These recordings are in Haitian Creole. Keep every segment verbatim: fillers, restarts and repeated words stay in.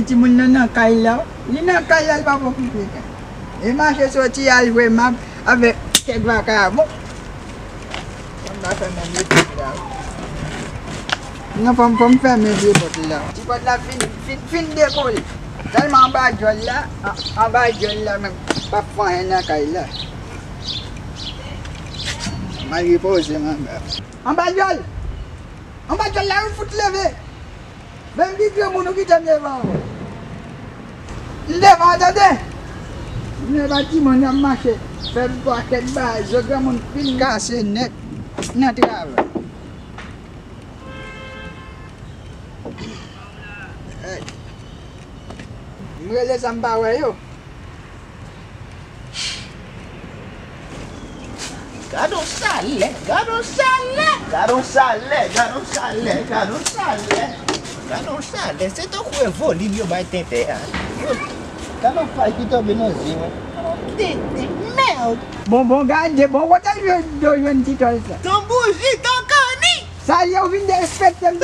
Timoun nan nan kay la, wi. Li nan kay la, li pa pran okipe kay. Li mache soti al jwe mab avèk kèk vakabon. Fò m ta fèmen vye pòt la, wi. Non, fò m, fò m fèmen vye pòt la. Ti pòt la fin, fin, fin dekole. Sèlman anba djòl la, an-, anba djòl la menm, p ap fè anyen nan kay la. M al repoze m anba. Anba djòl! Anba djòl la, wi, fout leve! Menm ki granmoun ou kite m devan ou. M devan w, tande! M devan timoun nan mache. Fè m pakèt bagay, zo granmoun fin kase nèt nan travay. Hey. M rele sa m pa wè yo. Gad on chalè, gad on chalè, gad on chalè, gad on chalè, gad on chalè, gad on chalè. Se tankou e volim yo bay tenten a. Gad on fay ki tonbe nan zye mwen. Tenten, mèd. Bon, bon, gade, bon, kote l jwenn, do jwenn ti tòl sa? Ton bouji, ton kanni. Sa ye, ou vin derespekte m.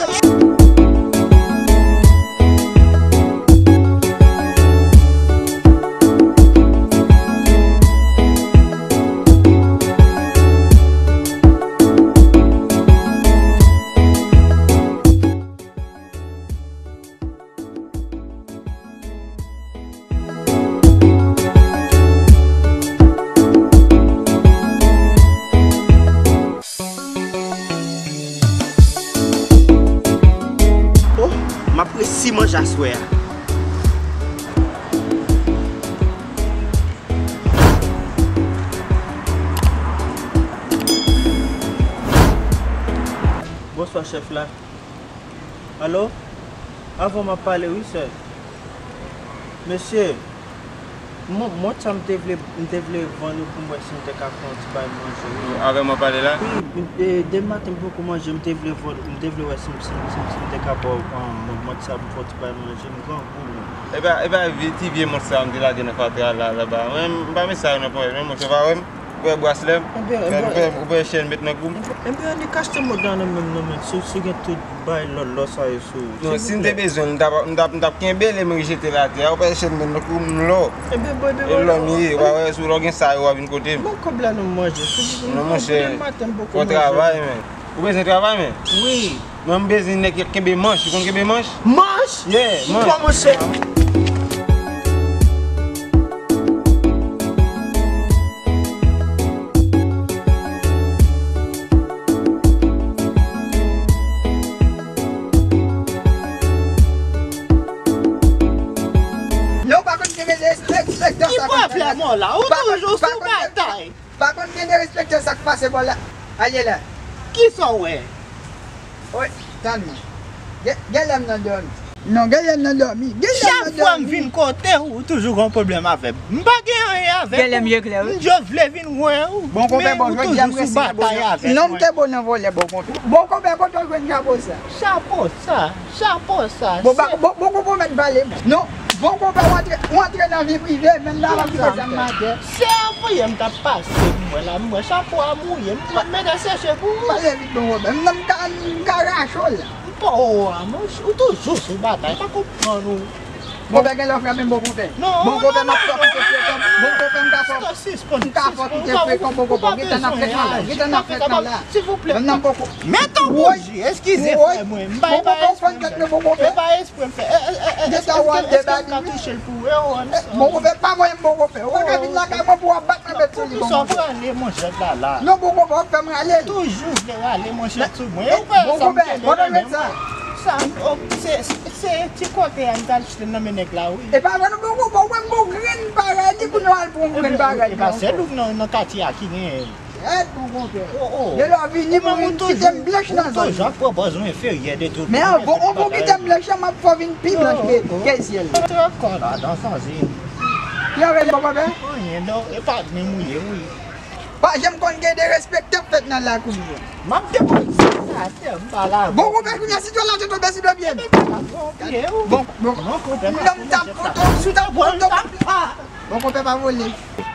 Oh, m ap resi manje aswè a. Bonswa, chèf la. Alo? Avan m ap pale wi, sè. Mesye, mont, mont sa m te vle, m te vle vann ou pou m wè si m te ka fè yon ti bay manje wi. Avè m w ap pale la? Wi, e, demen maten m poko manje, m te vle vann, m te vle wè si m, si m, si m, si m te ka ba w, um, mont, mont sa pou m fè yon ti bay manje, m grangou wi. E pa, e pa vye, ti vye mont sa m te lage nan fatra la, laba. Mwen, m pa met sa yo nan ponyèt mwen, monchè, w pa wè m? Ou wè braslè m? Ou wè, ou wè chèn m met nan kou m? Enben, annik achte mòd la nan men m, nan men m. Si, si w gen tout bay lòlò sa yo sou ou. Non, si m te bezwen l, m t ap, m t ap, m t ap kenbe l e m rejete l atè a. Ou wè chèn m met nan kou m, lò. Enben, bon, enben, e lò m ye, w pa wè, sou lò gen sa yo, w a vin kote m. Bon, kòb la nan manje. Non, monchè, fò travay, men. Ou bezwen travay, men? Wi. Mwen, m bezwen nèg k ap kenbe manch. Ou konn kenbe manch? Manch? Yeah, manch. Ou kòmanse. Non, pa konn kenbe respè, respè. Ki pwoblèm ou la? Ou toujou sou batay. Pa konn gen derespektan sa k pase bò la. Ale la. Kisa w wè? Oy, tann mwen. Gen, genlè m nan dòmi. Non, genlè m nan dòmi. Genlè m nan dòmi. Chak fwa m vin kote w, ou toujou gon pwoblèm avè m. M pa gen anyen avè w. Genlè m je klè, wi. M just vle vin wè w. Bon, konpè, bon, jodi a m resi nan batay avè w. Non, m te bon nan vòlè, bon, konpè. Bon, konpè, kote w jwenn chapo sa? Chapo sa? Chapo sa, bon, ba, se bon, bon, bon, bon, mèt pale, mwen. Non, bon, konpè, w antre, w antre nan vi prive, menm nan la prive, sa m matè. Se anvoye m t ap pase, m wè la, m wè chapo a mouye, m pran, m mete seche pou ou. Pale vit, bon, konpè. M nan, m ka, m ka rache w la. M pa w a, mwen, ou toujou sou batay, pa konprann ou. Konpè, genlè w frape m, bon, konpè. Non, bon, konpè, m ap fè w konpè, bon, konpè, m ka fè w, m ka fè w kite frekan, bon, konpè, gentan n ap fèt nan la, gentan n ap fèt nan la. Silvouplè. Menm nan poko. Mete yon bouji, eskize frè mwen, m pa, e pa espre m fè. E pa espre m fè. E, e, e, eske, eske m ka touche l pou ou? E, oh, I'm sorry. Bon, konpè, pa voye m, bon, konpè. Ou pa ka vin lakay mwen pou w ap bat nan bèt sou li, bon, konpè. Poukisa w prale, monchè, la, la? Non, bon, konpè, w ap fè m rale. Toujou vle rale, monchè, sou mwen. E ou pa wè sa m kenbe nan men m? Sa, oh, se, se, se ti kote a m t al achte nan men nèg la, wi. E pa vre, non, bon, konpè, ou wè m gon grenn bagay, ni kounye w al pran yon grenn bagay. E pa sèl ou nan, nan katye a ki genyen. Rèd, bon konpè. Oh, oh. Lè w vini, ou menm ou toujou, kite m blanch nan zòn. Ou toujou ap pran pòz ou enferyè de tout moun. Men anvan ou kite m blanch, m ap fè w vin pi blanch ke, ke syèl. Antre ankò ladan, sanzin. Ki antre, bon konpè? Anyen, non, e pa menm ou ye, wi. Pa janm konn gen derespektan fèt nan lakou m. M ap depoze sa atè, m pa la. Bon konpè, kounye a, si twa la, je tonbe sou de pye m. Bon, bon. Non, konpè, non, m t ap kontan, si w t ap kontan. Bon konpè pa vole.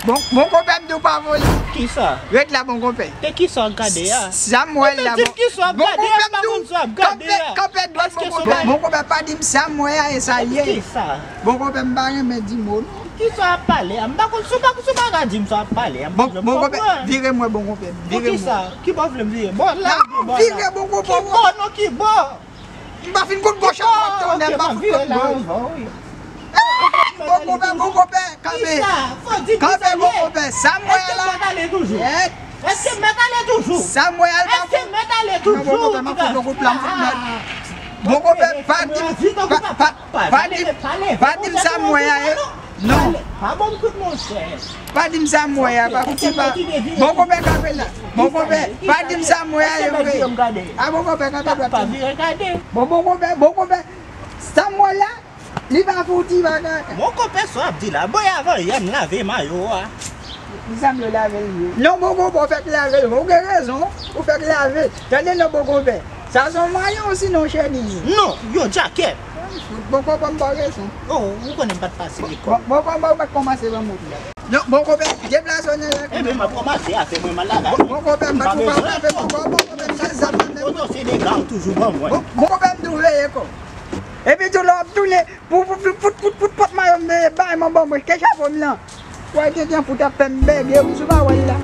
Bon, bon konpè m di w pa vole. Kisa? Ret la bon konpè. E kisa w ap gade a? Sa m wè la bon. Kisa w ap gade a? M pa konn sa w ap gade a. Kanpè dwat bon konpè. Bon konpè pa di m sa m wè a e sa l ye. Kisa? Bon konpè m pa renmen di mo non. Kisa w ap pale a? M pa konn si w pa, si w pa ka di m sa w ap pale a. Bon, bon konpè, vire m wè bon konpè. Vire m wè. Kisa? Ki bò w vle m vire? Bò la. Vire bon konpè. Ki bò non, ki bò? M pa fin konn gòch ak dwat tonnè, m pa fin konn gòch. Bon konpè, bon konpè, kanpe. Kanpe bon konpè, sa m wè a la. Èske m mèt ale toujou? Èske m mèt ale toujou? Sa m wè a la. Èske m mèt ale toujou? Non, bon konpè, m ap fout yon kout pla, m fout mèt. Bon konpè, pa di, pa, pa, pa di, pa di m sa m wè a. Non. Pa bon kout monchè. Pa di m sa m wè a, pa fouti pa. Bon konpè kanpe la. Bon konpè, pa di m sa m wè a, yo vre. A bon konpè kanpe dwat. Pa vire gade. Bon, bon konpè, bon konpè. Sa m wè la, li pa fouti pa kanpe. Bon konpè sa w ap di la. Bon, avan yè m lave mayo a. Li sanble w lave l vre. Non, bon konpè, w fèk lave l. Ou gen rezon, ou fèk lave. Tande non, bon konpè. Sa se yon mayo osinon chemiz? Non, yon djakèt. Bon konpè m pa rezon. Oh, ou konnen m pa t pase lekòl. Bon konpè ou pa t kòmanse ban m wout la. Non, bon konpè, deplase w nan lari. Ebyen, m ap kòmanse afè mwen, m al lakay. Bon konpè m pa t pou pa frape, bon konpè m chal zam nan men. Oto se dega ou toujou ban mwen. Bon konpè m tou veye kò. Epi tou lè w ap tounen, pou, pou, pou, pou, pou, pou pòt mayo m veye, bay mwen ban mwen, ke chapo m lan. Wè tenten pou t ap fè m bège wi si w pa wè l la.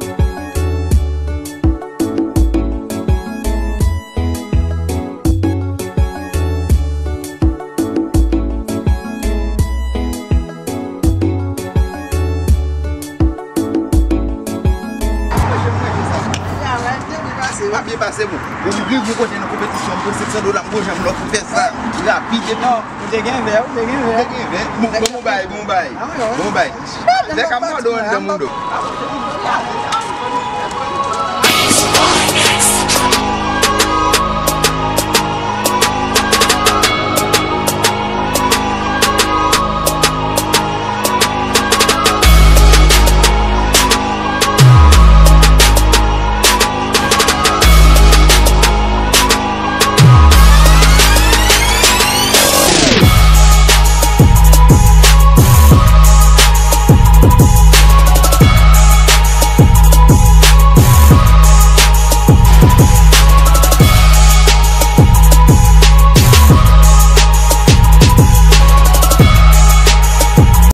Sa byen pase bon. Ou rive yon kote nan konpetisyon, m pran senk san dola, m pran janm lòt pou fè sa rapid epi. Ou te gen vè, ou te gen vè. Ou te gen vè. Bon, bon, bon bay, bon bay. Bon bay. Nèg ap mòde w anndan moudo.